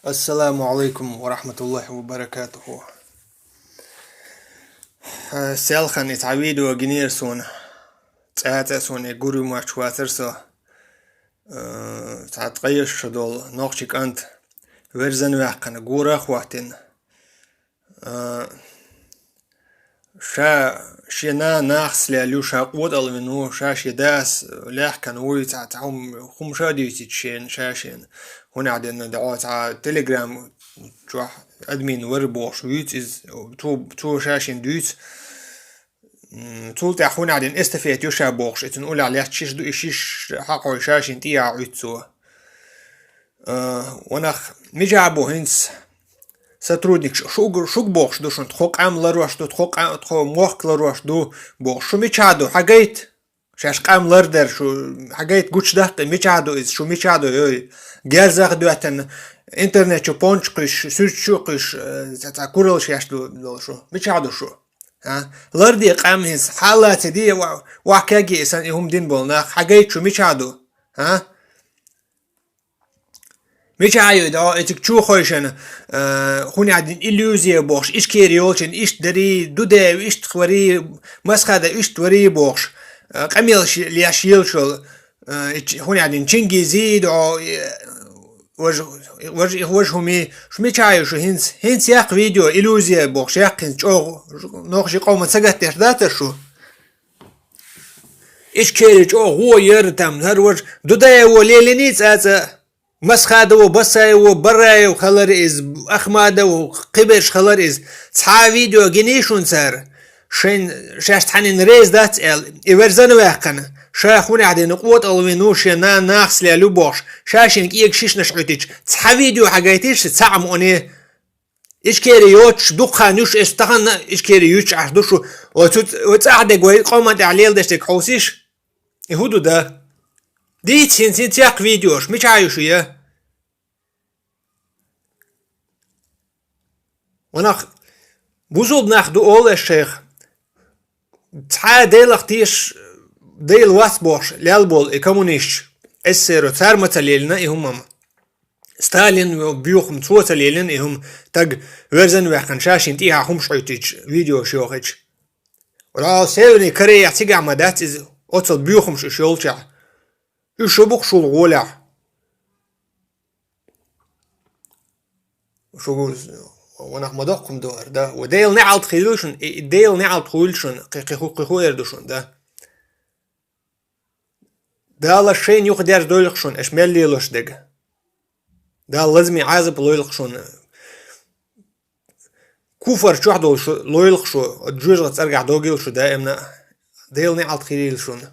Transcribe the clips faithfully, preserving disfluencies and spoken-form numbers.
Ассаламу алейкум ва рахматуллахи ва баракатуху. Э, селхан и цхьа видео гинера суна. ЦӀацӀа суна и гур ю моч вацар со. Э, цхьа ткъа йолуш долу нохчи кӀант верзан ваьккхина, гора а хӀоттина. А, ша шен нана нахаца лелла ю, ша къотӀалвина ву, ша шен дас лаьхкина вуй, цхьа, цхьа хӀум-, хӀума ша дуьйцуьйту шена, ша шена. ХӀунда аьлла дӀо цхьа Telegram чохь админ вара бохуш вуьйцу иза, цо, цо ша шена дуьйцу. М, цул тӀаьхьа хӀунда аьлла эстафета ю ша бохуш, и цуьнан уллехь лаьтташ шиш ду, и шиш хьакхой ша шена тӀехьа Ӏуьтту цо. А, ванах, мичахь бу хӀинца сотрудникаш, шуг-, шуг бохуш ду шуна, тхо къам ларош ду, тхо къа-, тхо мохк ларош ду бохуш. Шу мичахь ду, хьагайта? Шаьш къам лардар шу, хьагайта, гучудаккха, мичахь ду иза, шу мичахь ду, ой? Герзах а доьттина, интернет чу понча кхуьйсуш, суьрташ чу кхуьйсуш, э, цхьа, цхьа куралла шаьш ду, долу шу. Мичахь ду шу? А? Ларде къам хӀинца, хьалла ца де, ва-, вахкаге и сан и хӀума дина болу нах, хьагайта шу мичахь ду? А? Мичахь ю, да, эциг чу хойшина, э, хӀунда аьлла иллюзия бохуш, Ичкери йолчун иштта дарий, Дудаев иштта варий, Масхадов иштта варий бохуш, э, къамел ши-, леш елчул, э, ич-, хӀунда аьлла Чингизи, да, э, вож-, вож-, вож хӀуми, шу мичахь ю шу хӀинца, хӀинца яккха видео, иллюзия бохуш, яккха хӀинца чӀогӀа, нохчий къоман сагатдеш дацара шу? Ичкери чӀогӀа гӀо яра там, хӀара важа Дудаево лелиний цӀацӀа, Масхадово, Басаево, Бараев хилар иза, Ахмадов, кхиберш хилар иза. Цхьа а видео гиний шуна цара? Шайн, шаьш цхьаннан реза дац аьлла, и верзан а ваьккхина, ша хӀунда аьлла къотӀалвина ву, шен нана нахаца лелла ю бохуш, ша шен кӀега шишнаш Ӏуьттича, цхьа видео хьагайтийша, цхьа а муъане? Ичкери йоцуш дукха хан ю шу, эс тахана Ичкери юьтуш Ӏаш ду шу. Оцу, оцу цӀахь дерг вай къоман тӀехь леладеш дерг хьовсийша? И хӀун ду, да? Дийца хӀинца, хӀинца яккха видеош, мичахь ю шу, я? Ванах, бусулба нах ду олу аш шайх. Цхьа а Делах тешаш, Дела вац бохуш, лел болу и коммунисташ, эс эс эс эр, цара ма ца лелина и хӀума-м. Сталин боьхам цо ца лелина и хӀума, таг верзан а ваьккхина, ша шен тӀехьа хӀумаш Ӏуьттича, видеош йохуьйтуш. Валлахьи, Северный Корея цигахь ма дац иза, оццул боьхамаш уьш йолчохь. Уьш шу бу-кх шул гӀолехь. Шу ванах ма доккхум дохар, да? Ва Делан неӀалт хуьлийла шуна, и, и Делан неӀалт хуьлийла шуна, кхи, кхи ху-, кхи ху эр ду шуна, да? Дала шайна юхадерза дойла-кх шуна, аша мел лелош дерг. Дала лазаме Ӏазап лойла-кх шуна. Куфар чохь долуш лойла-кх шу, оцу жоьжахатин цӀергахь догийла шу даимна. Делан неӀалт хуьлийла шуна.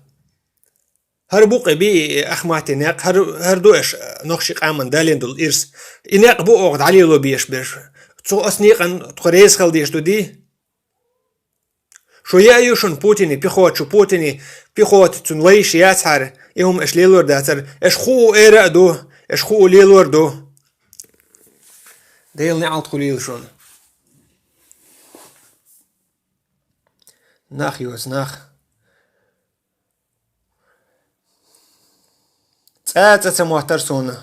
ХӀара бу-кх и би, и Ахматин некъ, хӀара, хӀара ду аша нохчийн къоман далийна долу ирс. И некъ бу оха дӀалело безаш берш. Цу ас некъан тхо реза хила дезаш ду дий? Шу яа ю шуна Путине пехота, шу Путине пехота, цуьнан лайш яцахьара, и хӀума аша лелор дацара. Аша хуу эра а ду, аша хуу лелор ду. Делан неӀалт хуьлийла шуна. Нах йоцу нах. ЦӀа, цӀа ца моттара суна,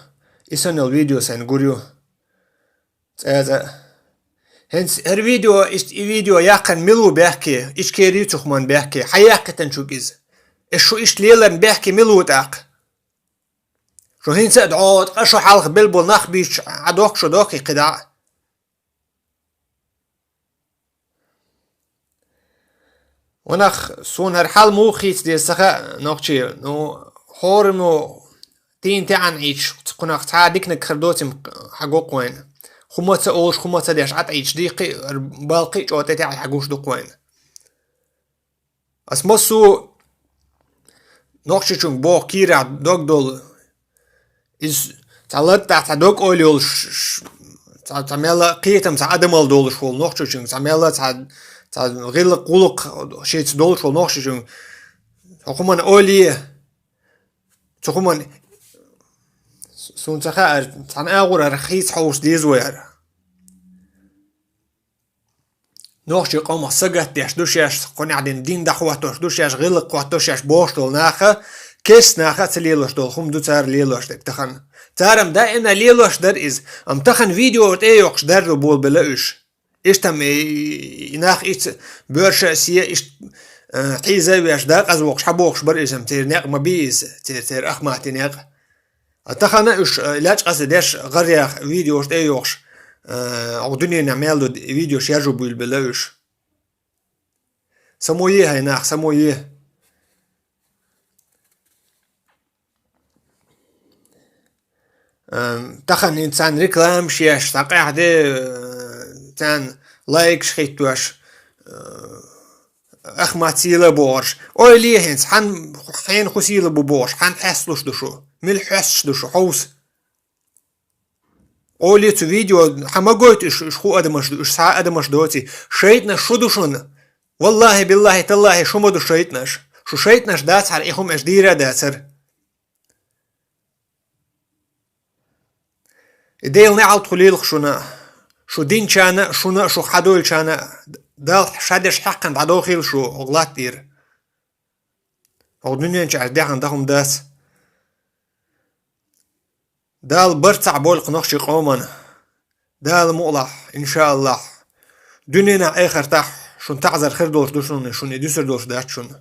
и санна йолу видео сайна гур ю. ЦӀа, цӀа. ХӀинца хӀара видео, иштта и видео яьккхина мила ву бехке, Ичкери ю цу хӀуманна бехке, хьан яьккхийтина шуьга иза? Аш шу иштта леларна бехке мила ву тӀаккха? Шу хӀинца а дӀо, ткъа шу хьалха белла болу нах буьйцуш, Ӏадохку шу, дохкий кхидӀа а. Ванах, суна хӀара хьал муха хийца деза ца хаьа, нохчий, ну, хӀораммо тийна тӀаьхьана Ӏийча, кхунах цхьа а диканиг хир доций-м хьан гу-кх вайна. ХӀума ца олуш, хӀума ца деш, Ӏад Ӏийча дийккхий, хӀара балкхий а чӀогӀа тӀетаьӀий хьан гуш ду-кх вайна. Ас массо а нохчочуьнга боху кийрахь дог долу. Иза цхьа латтахь цхьа дог ойла йолуш, цхьа, цхьа мелла кхетам цхьа адамалла долуш волу нохчочуьнга, цхьа мелла цхьа, цхьа гӀиллакх-гӀуллакх шеца долуш волу нохчочуьнга. Цу хӀуманна ойла е. Цу хӀуманна суна ца хаьара, цхьана агӀор хӀара хийца хьовса деза вай хӀара. Нохчийн къомах сагатдеш ду шаьш, кхунехь дина дин дӀахӀоттош ду шаьш, гӀиллакх хӀоттош шаьш бохуш долу наха, Кест наха а ца лелош долу хӀума ду цара лелош дерг тахана. Цара-м даима лелош дара иза, амма тахана видео тӀе йоккхуш дарро болабелла уьш. Иштта-м и, и нах ицца боьрша а, се а иштта, э, хьийза а веш, дакъаза воккхуш хьабохуш бара иза-м, церан некъ ма бий иза, церан, церан Ахматин некъ. А тахана уьш, э, лечкъаза деш, гӀаръяха видеош тӀе йоккхуш, э, оха дуьненахь мел ду видеош яржо буьйлабелла уьш. Само е хьайн нах, само е. Ам, тахана хӀинца царна рекламаш еш, цхьа къаьхьа де, э, царна лайкаш хӀиттош, э, Ахмат сийла бохурш. Ойла е хӀинца, хьан, хьенан хӀун сийла бу бохуш, хьан хьесталуш ду шу? Мила хьоьстуш ду шу, хьовса? Олий цу видео, хьан ма гойту уьш, уьш хӀун адамаш ду, уьш схьа адамаш доций? ШайтӀанаш шу ду шуна. Валлахьи, биллахьи, таллахьи, шу ма ду шайтӀанаш. Шу шайтӀанаш дацахьара, и хӀума аша дийр а дацара. И Делан неӀалт хуьлийла-кх шуна. Шу динчарна а, шуна а, шух хьадойлучарна а, Далла ша деш хьаькхна дӀадохийла шу оха латта тӀера. Оха дуьнен чу аьлла дехьа дан хӀума дац. Дала барт цхьаъ бойла-кх нохчийн къоман. Дала мукъалахь, иншааллахь. Дуьненахь, эхартахь шуна таӀзар хир долуш ду шуна, шуна и дуьсур долуш дац шуна.